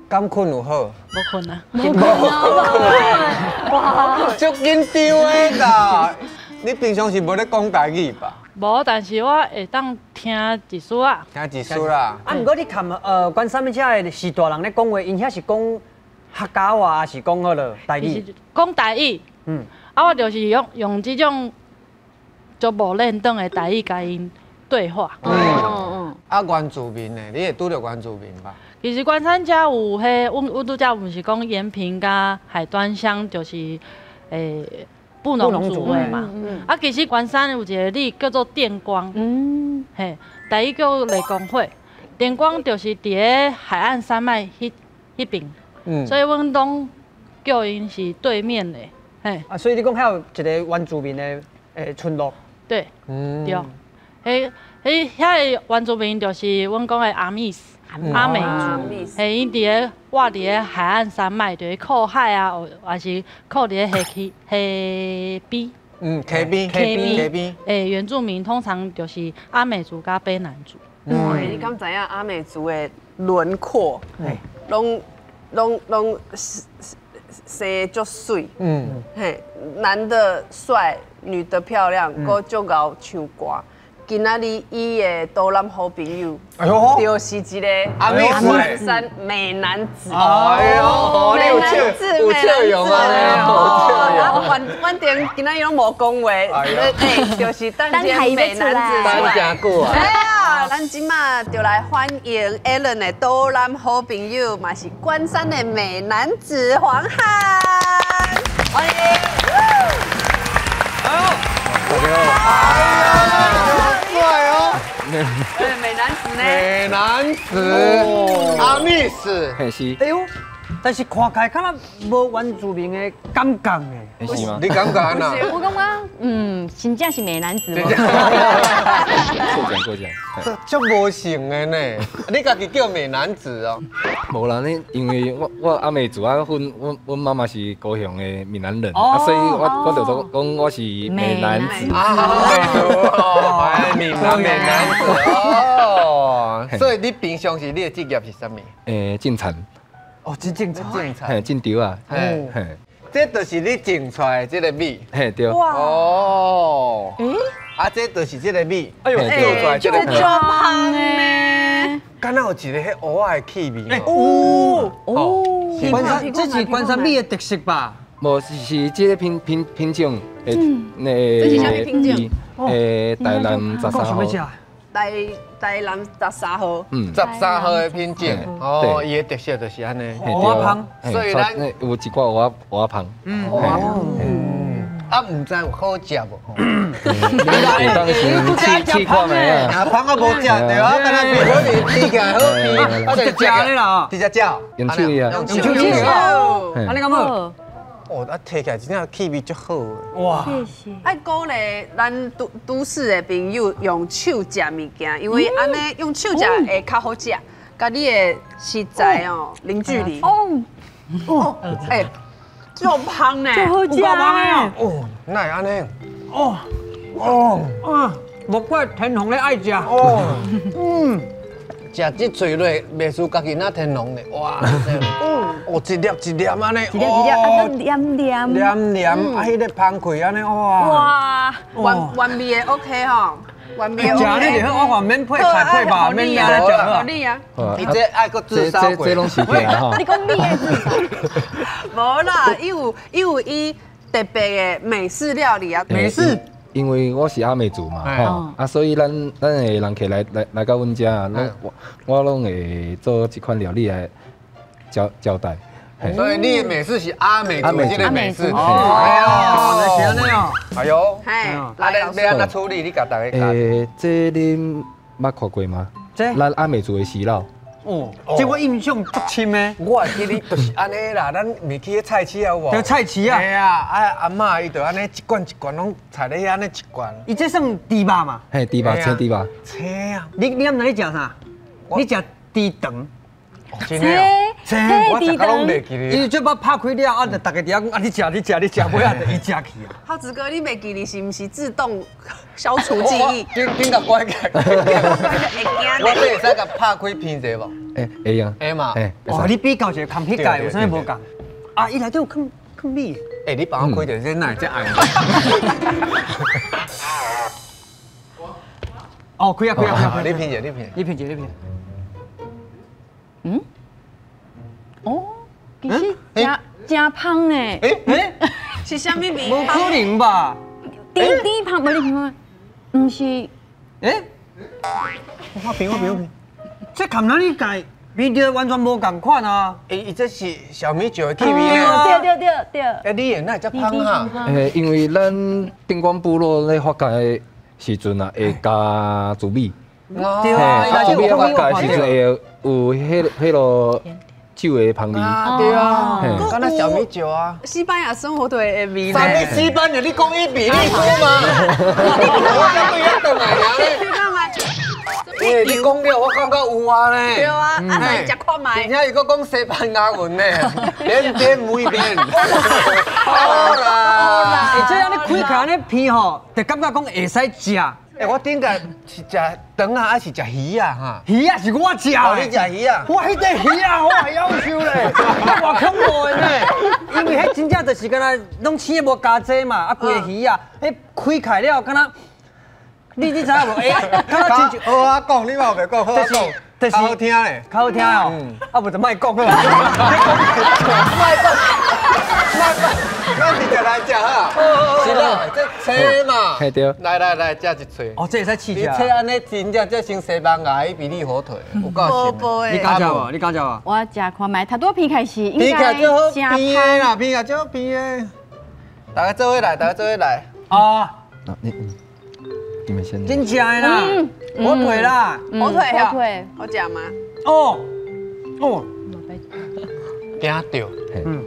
[SPEAKER 1] 敢睏有好？
[SPEAKER 4] 无睏啊。
[SPEAKER 5] 无睏啊！
[SPEAKER 1] 哇，足紧张的啦。你平常是无咧讲台语吧？
[SPEAKER 4] 无，但是我会当听一丝仔。
[SPEAKER 1] 听一丝啦。
[SPEAKER 3] 啊，毋过你看关山遮的是大人咧讲话，𪜶遐是讲客家话，还是讲彼落台语？
[SPEAKER 4] 讲台语。嗯。啊，我就是用这种足无认真的台语共𪜶对话。
[SPEAKER 1] 啊，原住民呢？你会拄著原住民吧？
[SPEAKER 4] 其实关山遮有彼，阮拄才毋是讲延平佮海端乡，就是布农族的嘛，啊，其实关山有一个里叫做电光，嘿，台语叫雷公会，电光就是伫咧海岸山脉彼边，所以阮拢叫𪜶是对面的，嘿。
[SPEAKER 3] 啊，所以你讲遐有一个原住民的村落。
[SPEAKER 4] 对，对，彼遐个原住民就是阮讲的阿密斯。阿美族，嘿，𪜶伫咧活伫咧海岸山脉，就是靠海啊，还是靠伫咧溪溪边。
[SPEAKER 1] 溪边，溪边。
[SPEAKER 4] 原住民通常就是阿美族佮卑南族。
[SPEAKER 2] 你敢知影阿美族的轮廓？拢生足媠。嘿，男的帅，女的漂亮，阁足𠢕唱歌。今仔日伊的多南好朋友，就是一个
[SPEAKER 1] 阿美
[SPEAKER 2] 关山美男子。
[SPEAKER 1] 哎呦，你有笑，有笑容啊！有笑容。
[SPEAKER 2] 阮反正今仔日攏無講話，哎，就是等這美男子出來。
[SPEAKER 1] 等誠久啊！
[SPEAKER 2] 哎呀，咱這馬就來歡迎 Alan 的島南好朋友，嘛是關山的美男子黃漢，歡迎。
[SPEAKER 1] 好，大家好。帥哦！
[SPEAKER 2] 美男子呢？
[SPEAKER 1] 美男子，阿密斯，
[SPEAKER 6] 是。
[SPEAKER 3] 哎呦，但是看起來敢若無原住民的感覺呢？
[SPEAKER 6] 是嗎？
[SPEAKER 1] 你感覺按怎？
[SPEAKER 5] 我感覺，真正是美男子。
[SPEAKER 6] 過獎過獎。
[SPEAKER 1] 這足無性的呢，你家己叫美男子哦？
[SPEAKER 6] 無啦，你因為我阿美族啊，阮媽媽是高雄的閩南人，啊，所以我就講我是美男子。
[SPEAKER 1] 啊，美族哦，閩南美男子哦。所以你平常時你的職業是啥物？
[SPEAKER 6] 種田。
[SPEAKER 3] 哦，真種田，
[SPEAKER 1] 種田，
[SPEAKER 6] 嘿，種稻啊，嘿，
[SPEAKER 1] 這就是你種出來的這個米，
[SPEAKER 6] 嘿，對。
[SPEAKER 2] 哇，
[SPEAKER 1] 哦，啊，這就是這個米，
[SPEAKER 3] 哎呦，
[SPEAKER 1] 做出來這個米，
[SPEAKER 2] 足香呢，
[SPEAKER 1] 敢若有一個彼芋仔的氣味。
[SPEAKER 3] 哦
[SPEAKER 1] 哦，
[SPEAKER 3] 關山，這是關山米的特色吧？
[SPEAKER 6] 無，是這個品種，
[SPEAKER 2] 那，這是啥物品種？
[SPEAKER 6] 台南13號。
[SPEAKER 2] 台南13號，13
[SPEAKER 1] 號的品種，哦，伊的特色就是按呢，
[SPEAKER 3] 芋仔芳，
[SPEAKER 1] 所以咱
[SPEAKER 6] 有一寡芋仔芳，
[SPEAKER 1] 啊，毋知有好食無？
[SPEAKER 6] 會當先試試看覓啊？
[SPEAKER 1] 啊，芳啊無食對啊，敢若變好是吃起來好味，
[SPEAKER 3] 啊，直接食啦，
[SPEAKER 1] 直接食，
[SPEAKER 6] 用手啊，
[SPEAKER 1] 用
[SPEAKER 3] 手啊，按呢敢好？
[SPEAKER 1] 哦，啊，提起來真正氣味足好的。
[SPEAKER 3] 哇！
[SPEAKER 2] 愛鼓勵咱都市的朋友用手食物件，因為按呢用手食會較好食，佮你的食材哦零距離。哦哦，欸，足香呢，
[SPEAKER 5] 足好食
[SPEAKER 3] 啊！
[SPEAKER 1] 哦，哪會按呢？
[SPEAKER 3] 哦哦啊，莫怪天龍咧愛食。
[SPEAKER 1] 哦，食這喙落，袂輸家己若天龍的，哇！哦，一粒一粒按呢，
[SPEAKER 5] 一粒一粒，啊，閣黏黏，
[SPEAKER 1] 黏黏，啊，彼个芳氣按呢，哇！
[SPEAKER 5] 哇，
[SPEAKER 2] 原味的 OK 吼，原味 OK。
[SPEAKER 3] 食呢就好，我話免配菜配肉，免掠來食好。
[SPEAKER 2] 你啊，
[SPEAKER 1] 伊這愛閣自殺
[SPEAKER 6] 這攏是假吼。
[SPEAKER 5] 你講你的自殺？
[SPEAKER 2] 無啦，伊有伊特別的美式料理啊，
[SPEAKER 3] 美式。
[SPEAKER 6] 因為我是阿美族嘛，吼，啊，所以咱的人客來到阮遮，攏我攏會做這款料理來招待。
[SPEAKER 1] 所以你的美式是阿美族這個美式。
[SPEAKER 3] 哦，是按呢哦。
[SPEAKER 1] 哎呦，
[SPEAKER 2] 來，
[SPEAKER 1] 欲按怎處理？你共大家教。
[SPEAKER 6] 這恁捌看過嗎？
[SPEAKER 3] 這
[SPEAKER 6] 咱阿美族的魚柳。
[SPEAKER 3] 哦，這我印象足深的。
[SPEAKER 1] 我會記得就是按呢啦，咱毋去彼菜市啊有無？
[SPEAKER 3] 對菜市啊。
[SPEAKER 1] 嘿啊，啊阿嬤伊就按呢一罐一罐攏菜咧按呢一罐。
[SPEAKER 3] 伊這算豬肉嘛？
[SPEAKER 6] 嘿，豬肉，青豬肉。
[SPEAKER 1] 青啊！
[SPEAKER 3] 你敢知你食啥？你食豬腸。
[SPEAKER 1] 真的？
[SPEAKER 3] 青，
[SPEAKER 1] 我食到攏袂記得。
[SPEAKER 3] 伊嘴巴拍開了，啊，就逐家佇遐講，啊，你食，你食，你食，尾仔就伊食去啊。
[SPEAKER 2] 浩子哥，你袂記得是毋是自動消除記憶？
[SPEAKER 1] 緊緊共關起來。我這會使共拍開片者無？
[SPEAKER 6] 會啊。
[SPEAKER 1] 會嘛？
[SPEAKER 3] 哦，你比較一下，共彼屆有啥物無仝？啊，伊內底有囥囥米。
[SPEAKER 1] 欸，你幫我開著，這哪會遮暗？
[SPEAKER 3] 哦，開啊開啊開啊！
[SPEAKER 1] 你品者，你品，
[SPEAKER 3] 你品者，你品。
[SPEAKER 5] 嗯？哦，其實誠誠芳呢。
[SPEAKER 3] 欸，
[SPEAKER 2] 是啥物味？
[SPEAKER 3] 無可能吧？
[SPEAKER 5] 甜甜芳，無你聽看，毋是。
[SPEAKER 3] 欸？我品，我品，我品。這含咱彼屆味道完全無仝款啊！
[SPEAKER 1] 欸，伊這是小米酒的氣味呢。
[SPEAKER 5] 對對對對。
[SPEAKER 1] 欸，你的哪會遮芳啊？
[SPEAKER 6] 欸，因為咱頂關部落咧發酵的時陣啊，會加糯米。
[SPEAKER 3] 對啊，
[SPEAKER 6] 糯米發酵的時陣會有彼个酒的芳味。
[SPEAKER 1] 對啊，敢若小米酒啊。
[SPEAKER 2] 西班牙生火腿的味。
[SPEAKER 1] 啥物西班牙？你講伊比利時嘛？我才對遐轉來爾咧。欸，你講了，我感覺有啊呢。
[SPEAKER 2] 對啊，啊來食看覓。
[SPEAKER 1] 而且伊閣講西班牙文呢，邊邊每邊。好啦。
[SPEAKER 3] 欸，這按呢開開按呢片吼，就感覺講會使食。
[SPEAKER 1] 欸，我頂個是食腸仔，還是食魚仔哈？
[SPEAKER 3] 魚仔是我食。
[SPEAKER 1] 哦，你食魚仔。
[SPEAKER 3] 我彼塊魚仔我會夭壽咧，偌恐怖的呢。因為彼真正就是敢若攏青的無加濟嘛，啊，規個魚仔，彼開開了敢若。你知影無？欸，敢若真
[SPEAKER 1] 好啊，講你嘛袂講，好啊講，
[SPEAKER 3] 就是
[SPEAKER 1] 較好聽咧，
[SPEAKER 3] 較好聽哦。啊，無就莫講了。
[SPEAKER 1] 莫講，莫講，咱是食来食哈，是啦，这切嘛，
[SPEAKER 6] 嘿对。
[SPEAKER 1] 来来来，食一喙。
[SPEAKER 3] 哦，这会使试
[SPEAKER 1] 你
[SPEAKER 3] 食。
[SPEAKER 1] 切按呢，真正这像西班牙的伊比利火腿，有够像。
[SPEAKER 3] 你敢食无？你敢食无？
[SPEAKER 5] 我食看觅，头拄片开始应
[SPEAKER 1] 片
[SPEAKER 5] 该
[SPEAKER 1] 起来最好
[SPEAKER 5] 真
[SPEAKER 1] 边的啦，片起来最好边的。大家做伙来，大家做伙来。
[SPEAKER 3] 啊，
[SPEAKER 6] 你们先。
[SPEAKER 3] 真正的啦，火腿啦，
[SPEAKER 2] 火腿
[SPEAKER 5] 火腿，
[SPEAKER 2] 好食吗？
[SPEAKER 3] 哦哦，
[SPEAKER 1] 惊著，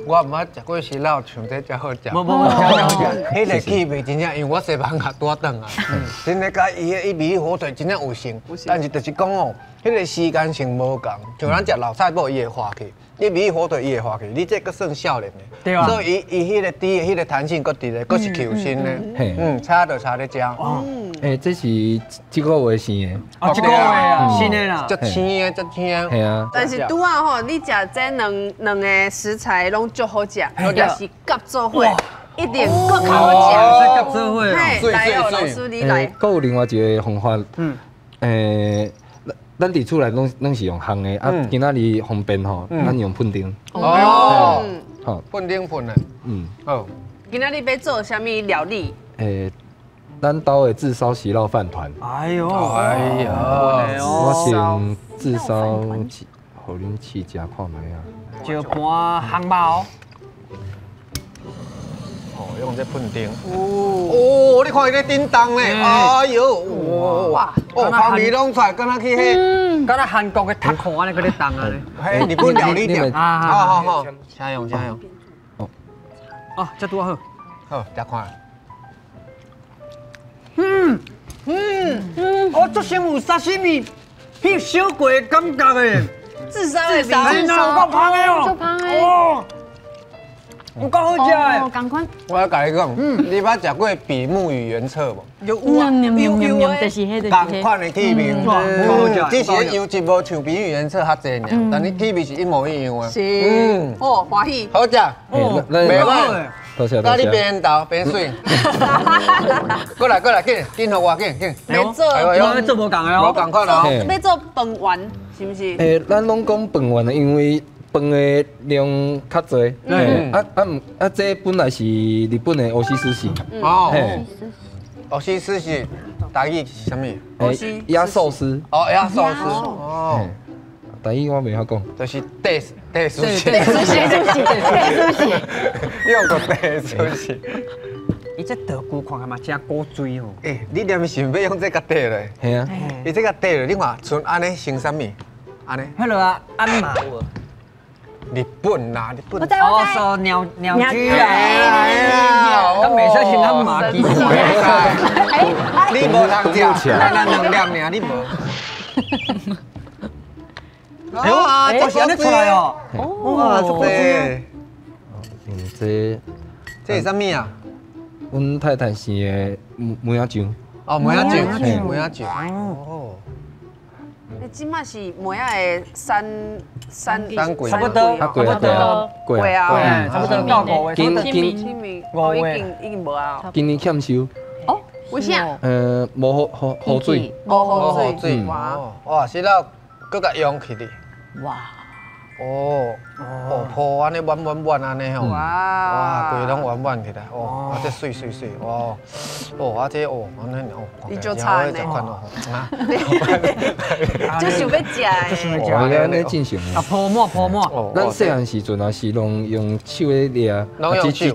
[SPEAKER 1] 我毋捌食过烧肉像这遮好食。
[SPEAKER 3] 无无无，
[SPEAKER 1] 彼个气味真正，因为我西班牙拄转啊，真的佮伊的伊比利火腿真正有像，但是就是讲哦，彼个时间性无仝，像咱食老菜脯伊会化去，伊比利火腿伊会化去，你这阁算少年的，
[SPEAKER 3] 对啊，
[SPEAKER 1] 所以伊伊彼个猪的彼个弹性阁伫咧，阁是 Q 身的，嗯，差就差咧遮。
[SPEAKER 6] 欸，这是这个月生的，
[SPEAKER 3] 哦，这个月啊，新的啦，
[SPEAKER 1] 足青的，足青的。
[SPEAKER 6] 系啊。
[SPEAKER 2] 但是拄仔吼，你食这两个食材拢足好食，也是夹做伙，一定阁较好食。
[SPEAKER 3] 夹做伙。
[SPEAKER 2] 嘿，来哦，老师你来。
[SPEAKER 6] 阁有另外一个方法，咱伫厝内拢是用烘的，啊，今仔日方便吼，咱用喷丁。
[SPEAKER 1] 哦，好，喷丁喷的。
[SPEAKER 6] 嗯。
[SPEAKER 1] 好。
[SPEAKER 2] 今仔日欲做啥物料理？
[SPEAKER 6] 咱兜的炙烧席肉饭团。
[SPEAKER 3] 哎呦，
[SPEAKER 1] 哎呦，
[SPEAKER 6] 我先炙烧，予恁试食看觅啊。
[SPEAKER 3] 石盘烘肉。
[SPEAKER 1] 哦，用这喷丁。哦，你看伊咧叮当咧，哎呦，哇，哦，香味拢出来，敢若去彼，
[SPEAKER 3] 敢若韩国的塔可按呢，阁咧动按呢。
[SPEAKER 1] 彼日本料理店。好好好，请用，请用。
[SPEAKER 6] 哦，
[SPEAKER 3] 哦，这拄好。
[SPEAKER 1] 好，食看。
[SPEAKER 3] 我足像有沙西米，翕烧过的感觉的。
[SPEAKER 2] 炙烧的，
[SPEAKER 3] 炙烧，够香的哦，
[SPEAKER 5] 足香的
[SPEAKER 3] 哦，有够好食的。
[SPEAKER 5] 仝款。
[SPEAKER 1] 我共你讲，你捌食过比目鱼原册无？
[SPEAKER 2] 有啊，
[SPEAKER 5] 有有，就是彼个。
[SPEAKER 1] 仝款的气味，只是油脂无像比目鱼原册较济尔，但是气味是一模一样的。
[SPEAKER 2] 是，哦，欢喜。
[SPEAKER 1] 好食，袂歹。
[SPEAKER 6] 多谢多谢。
[SPEAKER 1] 你变头变媠。过来过来，紧紧予我紧紧。
[SPEAKER 2] 欲做，
[SPEAKER 3] 欲做无仝的哦，
[SPEAKER 1] 无仝款哦。
[SPEAKER 2] 欲做饭圆是毋是？
[SPEAKER 6] 欸，咱拢讲饭圆的，因为饭的量较济。啊啊毋啊，这本来是日本的乌西寿司。
[SPEAKER 1] 哦。乌西寿司，台语是啥物？
[SPEAKER 6] 压寿司。
[SPEAKER 1] 哦，压寿司。哦。
[SPEAKER 6] 台语我袂晓讲，
[SPEAKER 1] 就是地地寿司，
[SPEAKER 5] 地寿司，地寿司，
[SPEAKER 1] 用个地寿司。
[SPEAKER 3] 伊这道具看起嘛真古锥哦。
[SPEAKER 1] 欸，你踮想欲用这共缀咧？
[SPEAKER 6] 系啊。
[SPEAKER 1] 伊这共缀咧，你看像按呢成啥物？按呢？
[SPEAKER 3] 彼落啊，鞍马有无？
[SPEAKER 1] 日本啦，日本。
[SPEAKER 5] 我知我知。
[SPEAKER 3] 哦，鸟鸟居啊。敢袂使成鞍马机。
[SPEAKER 1] 你无通食，咱两粒尔，你无。
[SPEAKER 3] 哎呦，这是按呢出来哦！
[SPEAKER 1] 哇，这
[SPEAKER 6] 这
[SPEAKER 1] 这是啥物啊？
[SPEAKER 6] 阮太太生的梅仔酱。
[SPEAKER 1] 哦，梅仔酱，梅仔酱。哦。
[SPEAKER 2] 你这马是梅仔的三三
[SPEAKER 1] 三季，
[SPEAKER 3] 差不多，
[SPEAKER 6] 差不多，
[SPEAKER 2] 过啊，
[SPEAKER 3] 差不多到五月，
[SPEAKER 2] 清明，哦，已经已经无啊。
[SPEAKER 6] 今年欠收。
[SPEAKER 2] 哦，为啥？
[SPEAKER 6] 无雨雨水。
[SPEAKER 2] 无雨水。
[SPEAKER 1] 哇，哇，是了，阁共用起哩。
[SPEAKER 5] 哇！
[SPEAKER 1] 哦哦，铺按呢满满满按呢吼，哇，规拢圆满起来，哦，啊这媠媠媠，哦，哦啊这哦，按呢哦，
[SPEAKER 2] 你就差呢，
[SPEAKER 1] 啊，
[SPEAKER 2] 就想欲食的，
[SPEAKER 3] 就想欲食，
[SPEAKER 6] 按呢进行
[SPEAKER 3] 啊，铺满铺满。
[SPEAKER 6] 咱细汉时阵啊，是拢用手咧捏，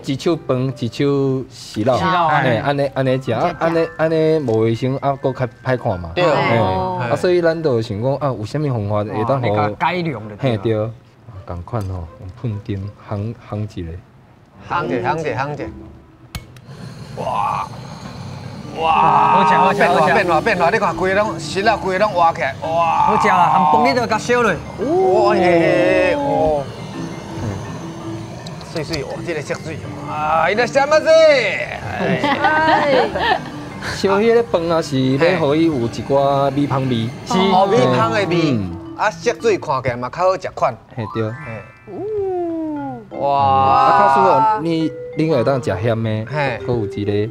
[SPEAKER 6] 一手饭，一手食肉，嘿，按呢按呢食，按呢按呢无卫生，啊，阁较歹看嘛，
[SPEAKER 1] 对，
[SPEAKER 6] 啊，所以咱就想讲啊，有啥物方法会当予
[SPEAKER 3] 改良的，
[SPEAKER 6] 嘿对。仝款吼，用喷丁烘烘一个，
[SPEAKER 1] 烘者烘者烘者，哇哇，
[SPEAKER 3] 好食好食好食，
[SPEAKER 1] 变化变化，你看规个拢食了，规个拢活起来，哇，
[SPEAKER 3] 好食啦，含饭你都共烧落，
[SPEAKER 1] 哇嘿哦，媠媠哇，这个色媠，啊，伊咧啥物子？
[SPEAKER 6] 烧彼个饭啊，是欲予伊有一寡米香味，
[SPEAKER 1] 是哦，米香的味。啊，色水看起来嘛较好食款。
[SPEAKER 6] 嘿对。
[SPEAKER 1] 嘿。哇！
[SPEAKER 6] 啊，假使哦，你会当食咸的，阁有一个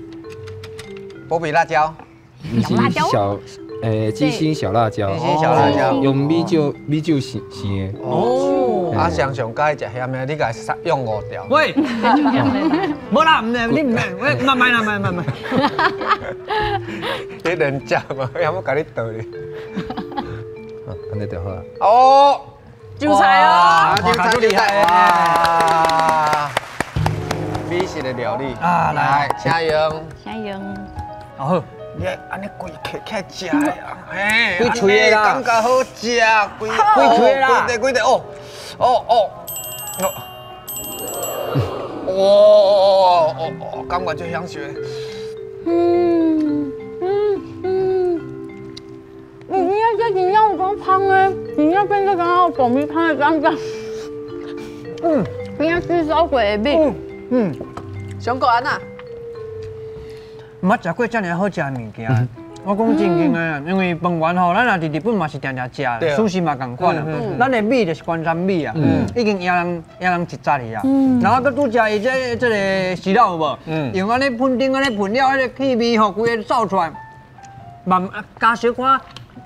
[SPEAKER 1] 薄皮辣椒。
[SPEAKER 6] 毋是小，鸡心小辣椒。
[SPEAKER 1] 鸡心小辣椒。
[SPEAKER 6] 用米酒米酒生生的。
[SPEAKER 3] 哦。
[SPEAKER 1] 啊，常常佮意食鹹的，你共用五條。
[SPEAKER 3] 喂，無啦，毋你毋免，喂，慢慢啦，慢慢慢。
[SPEAKER 1] 你連食嘛，有冇共你倒哩？
[SPEAKER 6] 按呢就好啊。
[SPEAKER 1] 哦，
[SPEAKER 2] 上菜哦，
[SPEAKER 1] 上菜厲害哇！美食的料理啊，來，請用，
[SPEAKER 5] 請用，
[SPEAKER 3] 好。
[SPEAKER 1] 你按呢規客起來食的啊，嘿，
[SPEAKER 3] 規喙的啦，
[SPEAKER 1] 感覺好食，規規喙啦，規塊規塊哦，哦哦，哦，哦哦哦，感覺足享受的。
[SPEAKER 5] 嗯嗯嗯，你這真正有夠香的，真正變做敢若有爆米香的感覺。嗯，變仔炙燒過的味。
[SPEAKER 3] 嗯，
[SPEAKER 2] 上過按怎？
[SPEAKER 3] 毋捌食過遮爾好食的物件，我講正經的，因為飯圓吼，咱若佇日本嘛是定定食，壽司嘛仝款啊。咱的米就是關山米啊，已經贏人贏人一截去啊。然後閣拄食伊這這個飼料有無？用按呢噴頂按呢噴了，彼个氣味吼，規个走出來，慢加小可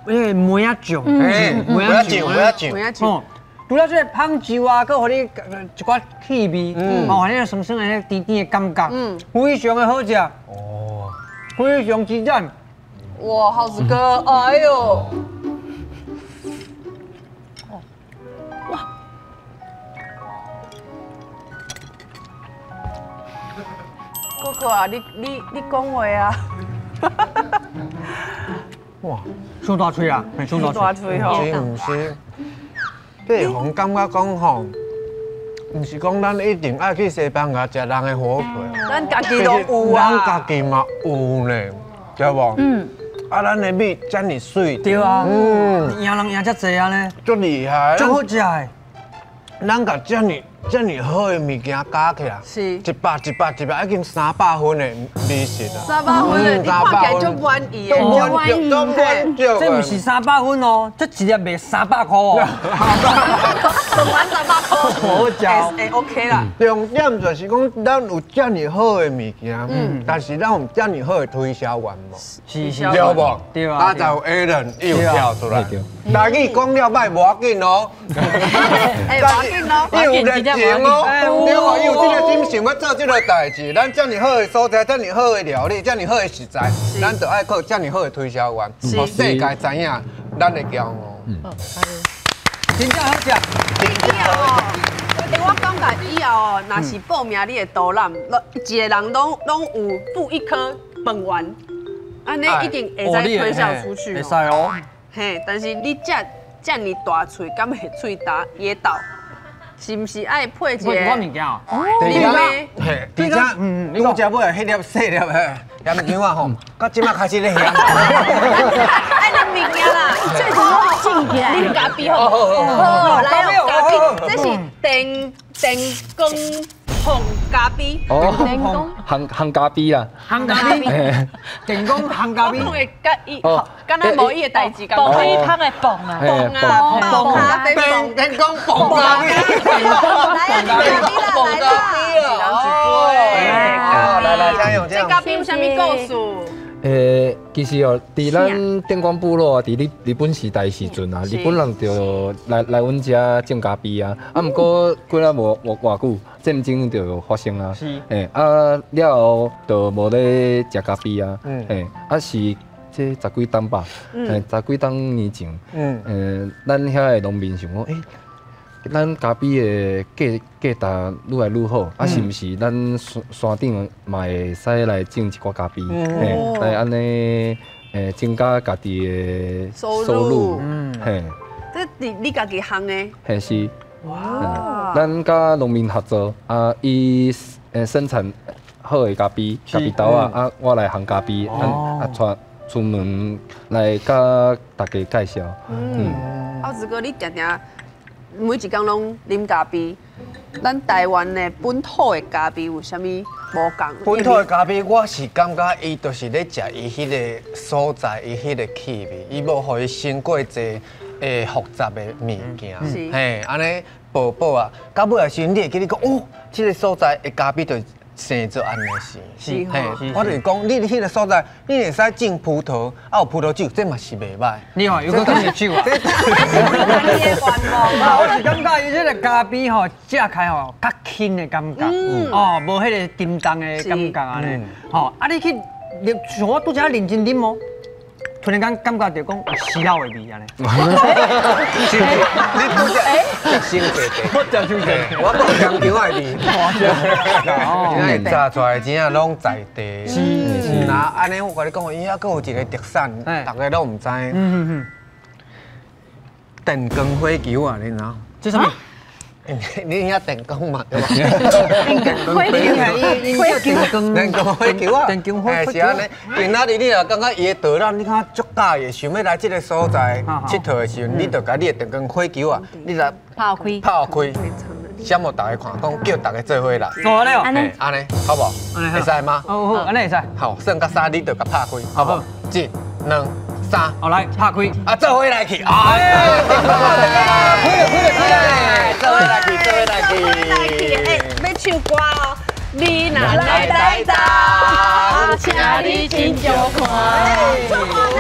[SPEAKER 3] 彼个梅仔醬，
[SPEAKER 1] 梅仔醬，梅仔醬，
[SPEAKER 2] 梅仔醬。
[SPEAKER 3] 除了這个香酒啊，閣予你一寡氣味，哦，那个酸酸的、那個甜甜的感覺，非常的好食。哦，非常之讚。
[SPEAKER 2] 哇，浩子哥，哎呦！哇！哥哥啊，你講話啊！
[SPEAKER 3] 哇，傷大喙啊，傷大喙
[SPEAKER 2] 吼！
[SPEAKER 1] 是毋是？這會感覺講吼，毋是講咱一定愛去西班牙食人的火腿，
[SPEAKER 2] 咱家己都有啊，
[SPEAKER 1] 咱家己嘛有呢，對無？嗯。啊，咱的米遮爾媠，
[SPEAKER 3] 對啊，贏人贏遮濟啊呢，
[SPEAKER 1] 足厲害，
[SPEAKER 3] 足好食的。
[SPEAKER 1] 咱共遮爾遮爾好的物件加起來，是一百一百一百，已經300分的美食啊！
[SPEAKER 2] 300分的，你看起來足滿意的，
[SPEAKER 1] 足滿足，足滿足。
[SPEAKER 3] 這毋是300分哦，這一粒賣300箍哦。
[SPEAKER 2] 飯圓300箍，
[SPEAKER 3] 好食，
[SPEAKER 2] 會 OK 啦。
[SPEAKER 1] 重點就是講，咱有遮爾好的物件，但是咱有遮爾好的推銷員無？
[SPEAKER 3] 是是，
[SPEAKER 1] 對無？
[SPEAKER 3] 對啊。
[SPEAKER 1] 啊，就有 Alan 伊有跳出來。台語講了歹無要緊哦，
[SPEAKER 2] 欸，無要緊哦，
[SPEAKER 1] 伊有熱情哦，對無？伊有這个心想欲做這个代誌。咱遮爾好的所在，遮爾好的料理，遮爾好的食材，咱就愛靠遮爾好的推銷員，予世界知影咱的驕傲。
[SPEAKER 3] 真正好食，
[SPEAKER 2] 真正哦。欸，我感覺以後哦，若是報名你的導覽，一個人攏有付一顆飯圓，按呢已經會使推銷出去。
[SPEAKER 3] 會使哦。
[SPEAKER 2] 嘿，但是你食遮爾大喙，敢會喙焦噎到？是毋是愛配一個？
[SPEAKER 3] 我物件哦。
[SPEAKER 1] 你咩？嘿，而且拄才尾彼粒細粒的鹹薑仔吼，到這擺開始咧鹹。
[SPEAKER 2] 愛啉物件啦，
[SPEAKER 5] 這是我進起來。
[SPEAKER 2] 啉咖啡好。好，來哦，咖啡，這是電光烘咖啡。
[SPEAKER 6] 哦，烘咖啡啦。
[SPEAKER 3] 烘咖啡。電光烘咖啡。
[SPEAKER 2] 我講的佮伊，敢若無伊的代誌。
[SPEAKER 4] 爆米香的爆啊！
[SPEAKER 2] 爆啊！爆咖啡。
[SPEAKER 1] 電光爆咖啡。
[SPEAKER 2] 來啊！咖啡啦，來啦！
[SPEAKER 1] 來來，加油！
[SPEAKER 2] 這咖啡有啥物故事？
[SPEAKER 6] 其實哦，佇咱電光部落啊，佇日本時代時陣啊，日本人就來阮遮種咖啡啊，啊，毋過過了無偌久，戰爭就發生啊，啊了後就無咧食咖啡啊，啊是這十幾冬吧，十幾冬年前，咱遐的農民想講，咱咖啡的價值愈來愈好，啊，是毋是咱山頂嘛會使來種一寡咖啡，來按呢，增加家己的收入，嘿。
[SPEAKER 2] 這你家己烘的？
[SPEAKER 6] 嘿是。哇！咱佮農民合作，啊，伊生產好的咖啡，咖啡豆啊，啊，我來烘咖啡，啊，帶出門來佮大家介紹。
[SPEAKER 2] 阿子哥，你定定每一工攏啉咖啡，咱台灣的本土的咖啡有啥物無仝？
[SPEAKER 1] 本土的咖啡，我是感覺伊就是咧食伊彼个所在，伊彼个氣味，伊無予伊傷過濟複雜的物件。嘿，按呢薄薄啊，到尾的時陣你會記得講，哦，這个所在的咖啡就是生做按呢生。是，嘿，我就是講，你彼个所在，你會使種葡萄，啊有葡萄酒，這嘛是袂䆀。
[SPEAKER 3] 你看，又閣講是酒啊。我是感覺伊這个咖啡吼，食開吼較輕的感覺，哦，無彼个沉重的感覺按呢。吼，啊你去，像我拄才認真啉哦。突然間感覺著講有死老的味按呢。
[SPEAKER 1] 你拄才食傷濟我
[SPEAKER 6] 食傷濟，
[SPEAKER 1] 我講香蕉的味。哦，真炸出來真正攏在地。是是。那按呢，我共你講，伊遐閣有一个特產，大家攏毋知。電光火球啊，你知影？
[SPEAKER 3] 這啥物？
[SPEAKER 1] 你遐電光嘛？對吧？
[SPEAKER 2] 電光火球，
[SPEAKER 1] 電光火球啊！
[SPEAKER 3] 電光火球。
[SPEAKER 1] 是按呢。今仔日你若感覺伊的導覽，你看足佮意，想欲來這个所在𨑨迌的時陣，你就共你的電光火球啊，你來
[SPEAKER 5] 拍開，
[SPEAKER 1] 拍開，閃予大家看，講叫大家做伙來。
[SPEAKER 3] 哦，
[SPEAKER 1] 按呢，按呢，好無？會使嗎？
[SPEAKER 3] 好好，按呢會使。
[SPEAKER 1] 好，算到三，你就共拍開，好無？一、兩、三，
[SPEAKER 3] 好來拍開。
[SPEAKER 1] 啊，做伙來去。哎，開了，開了，開了，做伙來去，做伙來去。
[SPEAKER 2] 哎，欲唱歌哦。你若來台東，
[SPEAKER 4] 請你真少看。
[SPEAKER 2] 出發啦！